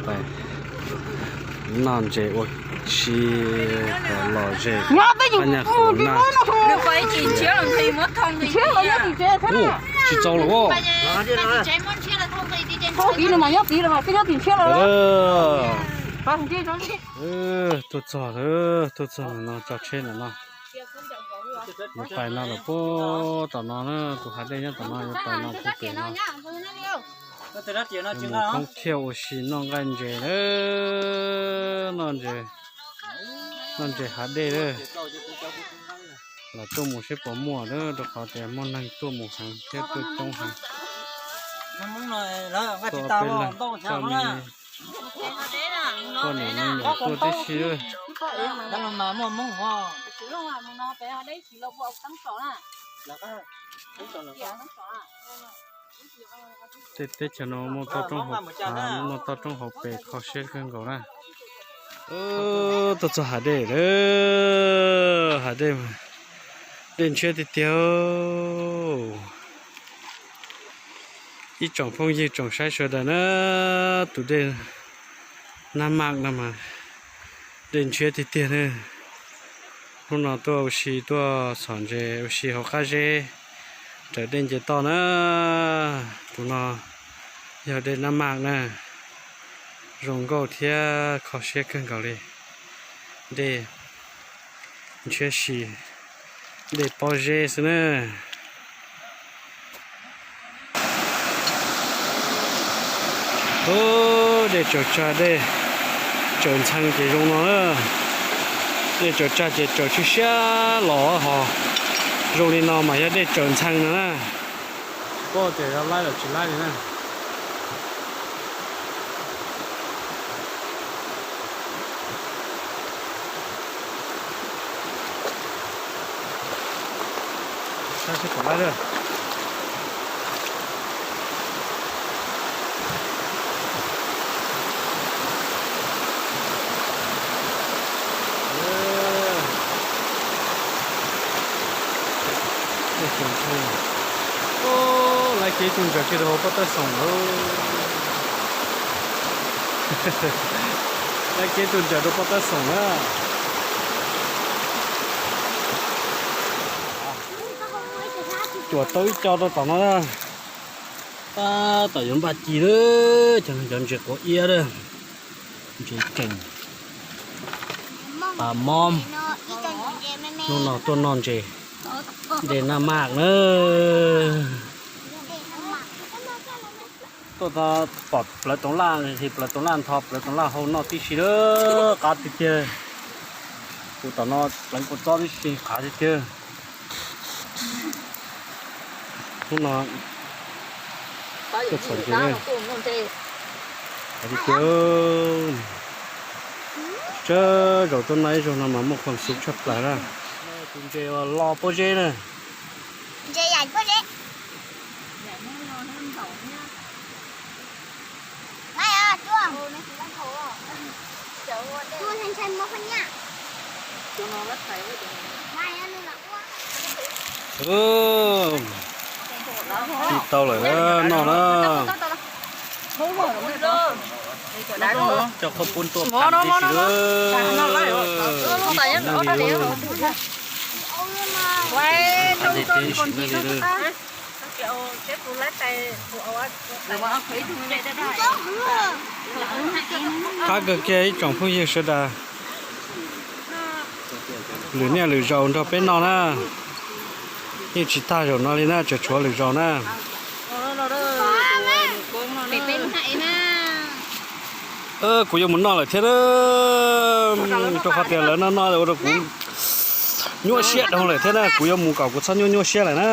Pais noj ntses ua si los ze, pab nyaj qhov los nag. Tsis txaus los. Tuaj txog, tuaj txog ntawm no tso tsheb ntawm no. Yuav pais no los puag tom no na, tus hav dej nyob tom no, yuav pais no puag pem no. Yuav mus khoob thiaj ua si noj nqaij ntses na, noj ntses, noj ntses hav dej na. Los tuaj mus seb puas muaj na, rau qhov tias muaj neeg tuaj mus heev thiab tuaj coob heev. Tuaj peb leeg, coj me poj niam me nyuam tuaj tib si. Tej teb chaws no muaj toj roob hauv, muaj toj roob hauv pes kho siab kawg nkaus na. Tuaj txog hav dej lawm, hav dej, dej ntshiab tiag tiag. Ib tsoom phooj ywg tsoom saib sawv daws na, tus dej Nab Mam no mas dej ntshiab tiag tiag na. Hnub no tuaj ua si, tuaj txhom ntses ua si hauv qab zeb raws dej nce toj na. Tus no yog dej Nab Mam na, zoo nkauj thiab kho siab kawg nkaus li. Dej ntshiab si, dej pob zeb xwb na. Dej tsaws tsag, dej tsaws ntxhee ces zoo no na. Dej tsaws tsag ces tsaws siab siab los ho zoo li no mas yog dej tsaws ntxhee no na. Tsis paub tias yog laib los tsis laib li na. Saib seb puas laib lawm. Laib kiag ib tug ntsaws kiag rau hauv pob tawb xoom lawm. Laib kiag ib tug ntsaws rau pob tawb xoom na. Cuam tau ib co rau tom no na. Tab tom yuav npaj ci lawm, cov ntses quav iab lawm. Ntses keem, pas mob. Hnub no tuaj noj ntses dej Nab Mam na. Tuaj txog pom plawv toov laj, his plawv toov laj ntho plawv toov laj hau noj tib si lawm, qab tiag tiag. Kuv tom no pleev kua txob tib si, qab tiag tiag. Hnub no tuaj txhom ntses na. Qab tiag tiag. Tsawg zaus tuaj noj ib zaug no mas muaj khuam xim tshaj plaws na. Tus ntses uas lo pob zeb na. Tsis tau lawm noj na. Coj qhov pub tuaj pam tib si lawm. Qab kawg kiag ib tsoom phooj ywg sawv daws. Lwm niaj lwm zaus nrog peb noj na. Yeej tsis tag zaum no li na, tseem tshuav lwm zaus na. Kuv yuav mus noj lawm thiab, rau qhov tias lawv noj noj ua rau kuv nyuaj siab dhau lawm thiab na, kuv yuav mus kom kuv txhob nyuaj nyuaj siab lawm na.